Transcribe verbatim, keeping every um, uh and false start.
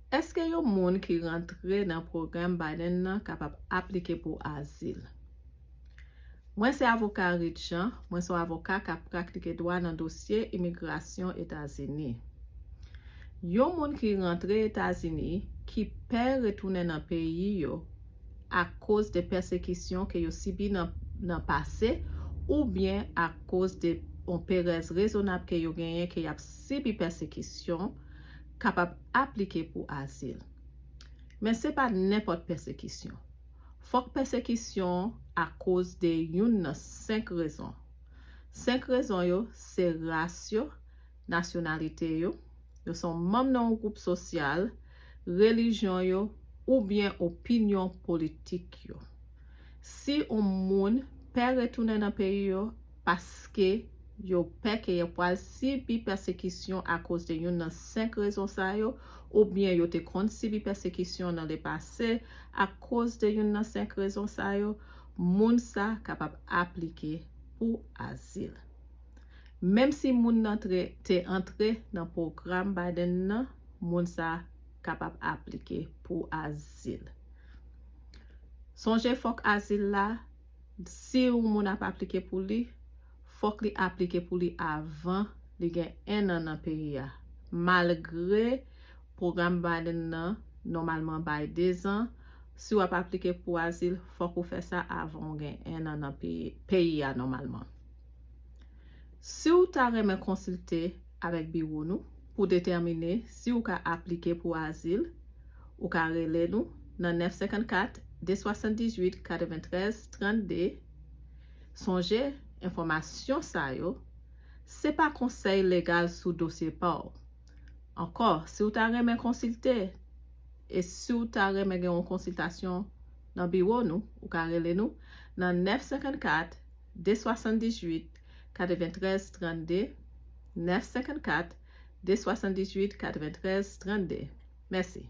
Èske yon moun ki rantre nan pwogram Biden nan kapab aplike pou azil? Mwen se avoka Reed Jean, mwen se yon avoka k ap pratike dwa nan dosye imigrasyon Etazini. Yon moun ki rantre Etazini ki pè retounen nan peyi yo akoz de pèsekisyon ke yo sibi nan, nan pase, oubyen akoz de yon perèz rezonab ke yo genyen ke y ap sibi pèsekisyon, kapab aplike pou azil. Men se pa nenpòt pèsekisyon. Fòk pèsekisyon akoz de youn nan senk rezon. Senk rezon yo se ras yo, nasyonalite yo, yo se yon manm nan yon gwoup sosyal, relijyon yo, oubyen opinyon politik yo. Si yon moun pè retounen nan peyi yo paske yo pè ke yo pral sibi pèsekisyon akoz de youn nan senk rezon sa yo, oubyen yo te konn sibi pèsekisyon nan lepase akoz de youn nan senk rezon sa yo, moun sa kapab aplike pou azil. Menm si moun nan tre, te antre nan pwogram Biden nan, moun sa kapab aplike pou azil. Sonje, fòk azil la, si yon moun ap aplike pou li, fòk li aplike pou li avan li gen enn an nan peyi a. Malgre pwogram Biden nan nòmalman bay dezan, si w ap aplike pou azil, fòk ou fè sa avan w gen enn an nan peyi, peyi a nòmalman. Si w ta renmen konsilte avèk biwo nou pou detèmine si w ka aplike pou azil, ou ka rele nou nan nèf senkannkat, de swasanndizuit, katreventrèz, trannde. Sonje, enfòmasyon sa yo, se pa konsèy legal sou dosye pa w. Ankò, si w ta renmen konsilte, e si w ta renmen gen yon konsiltasyon nan biwo nou, ou ka rele nou nan nèf senkannkat, de swasanndizuit, katreventrèz, trannde, nèf senkannkat, de swasanndizuit, katreventrèz, trannde. Mèsi.